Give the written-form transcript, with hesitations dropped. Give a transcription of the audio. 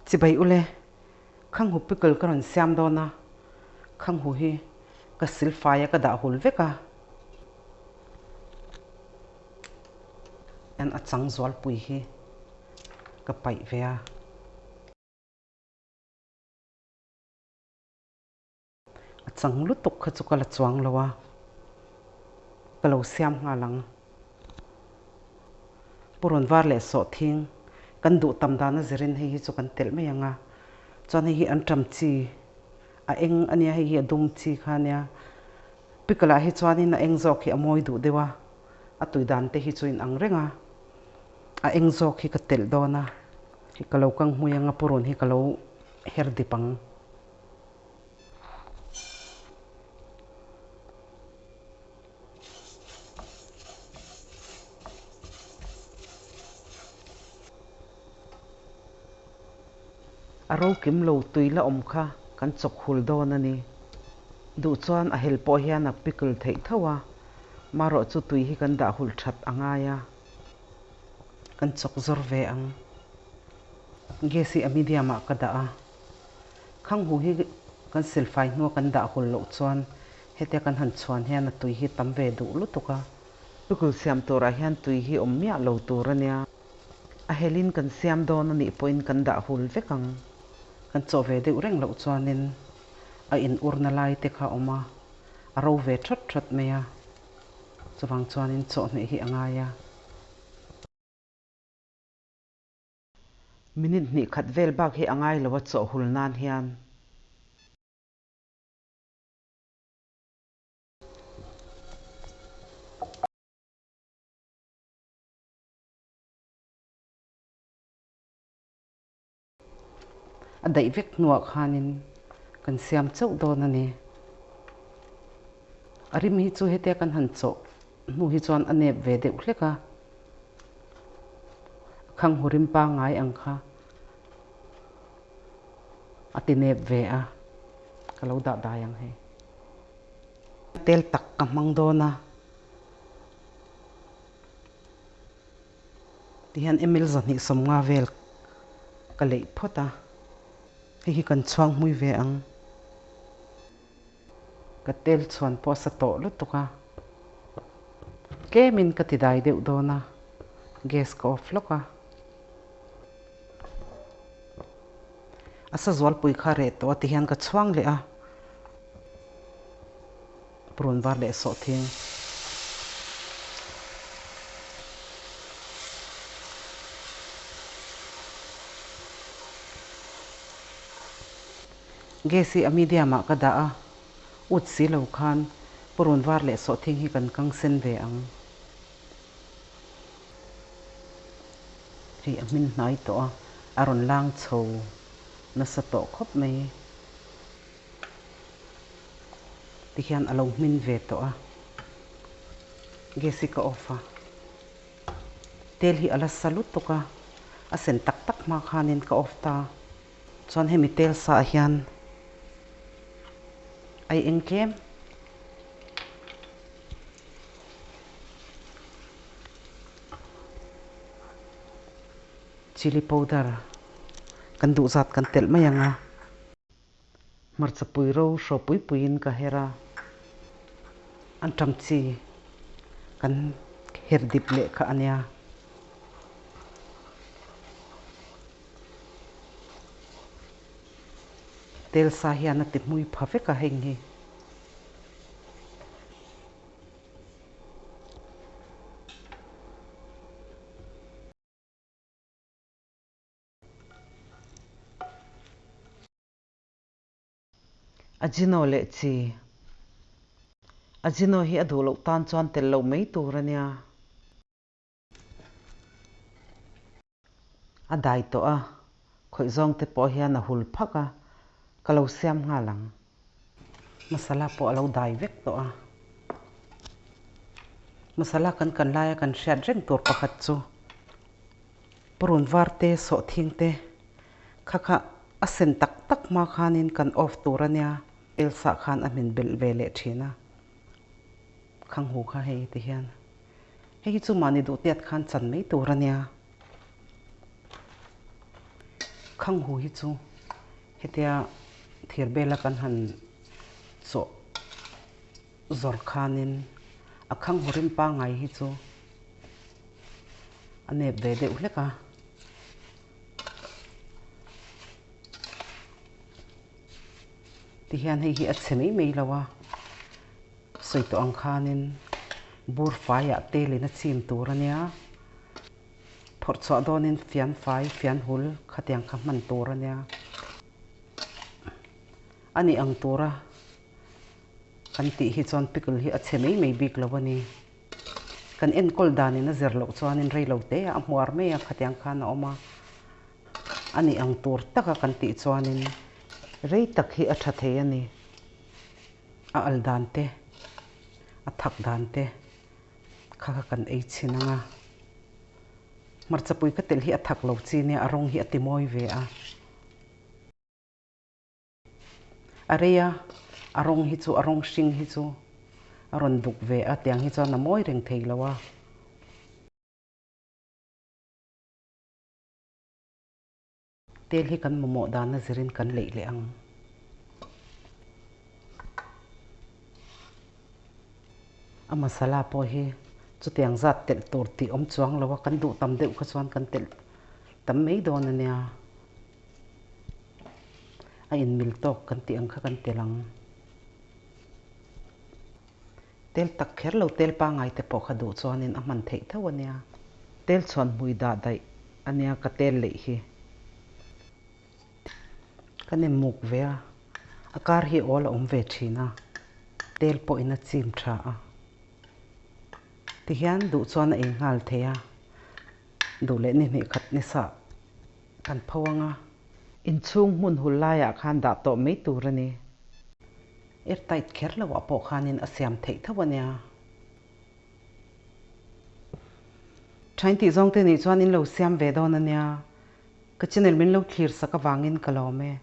Chibai ule, Khanghu pickle ka rawn siam dawn a, Khanghu hi ka silfai a ka dah hul vek a. Hian a chang zualpui hi ka paih ve a. A chang lutuk kha chu ka la chuang lo a, ka lo siam nghal ang. Pu rawn var leh sawh thing, kan duh tam dan a zirin hei hi chu kan telh mai ang a, chuan hei hi an ṭam chi a eng a nia, hei hi a dum chi kha a nia. Pickle ah hi chuanin a eng zawk hi a mawi duh deuh a, a tui dan te hi chu inang reng a, a eng zawk hi ka telh dawn a, hei ka lo kang hmui ang a, pu rawn hi ka lo her dip ang. A rokim lo tui la awm kha kan chawk hul dawn a ni. Duh chuan a hel pawh hian a pickle theih tho a, marawh chu tui hi kan dah hul that a ngai a, kan chawk zawr ve ang. Gas hi a medium ah ka dah a. Khanghu hi kan silfai hnua kan dah hul loh chuan hetia kan han chhuan hian a tui hi tam ve duh lutuk a. Pickle siam turah hian tui hi awm miah lo tur a nia. A helin kan siam dawn a nih pawhin kan dah hul vek ang. Kan chawh ve deuh reng loh chuanin a in urna lai te kha a awm a, a ro ve thawt thawt mai a. Chuvang chuanin chawhhneh hi a ngai a. Minute hnih khat vel bak hi a ngai lo a chawhhul nan hian. A daih vek hnuah khanin kan siam chauh dawn a ni. A rim hi chu hetia kan han chawh hnu hi chuan a nep ve deuh hlek a. A khang hu rim pangngai ang kha a ti nep ve a, ka lo dah dai ang hei. Tel tak ka hmang dawn a. Tihian ml 250 vel ka leih phawt a, hei hi kan chhuang hmui ve ang. Ka tel chhuan pawh a sa tawh lutuk a, tlemin ka ti dai deuh dawn a, gas ka off lawk a. A sa zualpui kha reh tawh a tihian ka chhuang leh a, Purun var leh sawhthing. Gas hi a medium ah ka dah a, ut si lo khan purun var leh sawhthing hi kan kang sen ve ang. Hei a hmin hnai tawh a, a rawn lang chho nasa tawh khawp mai. Tihian a lo hmin ve tawh a, gas hi ka off a, tel hi a la sa lutuk a, a sen tak tak hma khanin ka off ta, chuan hemi tel sa ah hian ai eng tlem. Chilli powder kan duh zat kan telh mai ang a. Hmarcha pui ro hraw pui puiin ka her a, an ṭam chi kan her dip leh kha a nia. Tel sa hian a ti hmui pha vek a heng hi. Ajino leh chi. Ajino hi a duh loh tan chuan tel loh mai tur a nia. A dai tawh a, khawih zawng te pawh hian a hul phak a, ka lo siam nghal ang. Masala pawh a lo dai vek tawh a. Masala kan kan laia kan hriat reng tur pakhat chu Purun var te, sawhthing te kha kha a sen tak tak hma khanin kan off tur a nia, Elsa khan a hmin belh ve leh thin a, Khanghu kha hei ti hian hei hi chu mahni duh tiat khan chan mai tur a nia. Khanghu hi chu hetia thir bela kan han chawh zawr khanin a khanghu rim pangngai hi chu a nep ve deuh hlek a. Tihian hei hi a chhe mai mai lo a, sawi tawh ang khanin bur faiah telin a chim tur a nia. Phawrh chhuah dawnin fian fai, fian hul khatiang kha hman tur a nia. A nih ang tura kan tih hi chuan pickle hi a chhe mai mai bik lo a ni. Kan enkawl danin a zir loh chuanin rei lo te a hmuar mai a, khatiang khan a awm a. A nih ang tur taka kan tih chuanin rei tak hi a tha thei a ni. A al dan te, a thak dan te kha kha kan ei chhin ang a. Hmarchapui ka telh hi a thak lo chi nia, a rawng hi a ti mawi ve a. A rei a, a rawng hi chu a rawng hring hi chu a rawn duk ve a, tiang hi chuan a mawi reng thei lo a. Tel hi kan mamawh dana zirin kan leih leh ang. A masala pawh hi chutiang zat telh tur tih awm chuang lo a, kan duh tam deuh kha chuan kan telh tam mai dawn a nia. A inmil tawk kan tih ang kha kan telh ang. Tel tak kher lo tel pangngai te pawh kha duh chuanin a hman theih tho a nia. Tel chhuan hmui dah daih a nia ka tel leih hi. Ka nem muk ve a, a kar hi awl a awm ve thin a, tel pawhin a chim tha a. Tihian duh chuan a ei nghal thei a, duh leh ni hnih khat ni sah kan pho ang a. Inchhung hmun hul laiah khan dah tawh mai tur a ni. Air tight kher lo ah pawh khanin a siam theih tho a nia. Thain tih zawng te nih chuan in lo siam ve dawn a nia. Ka channel min lo thlir sak avangin ka lawm e.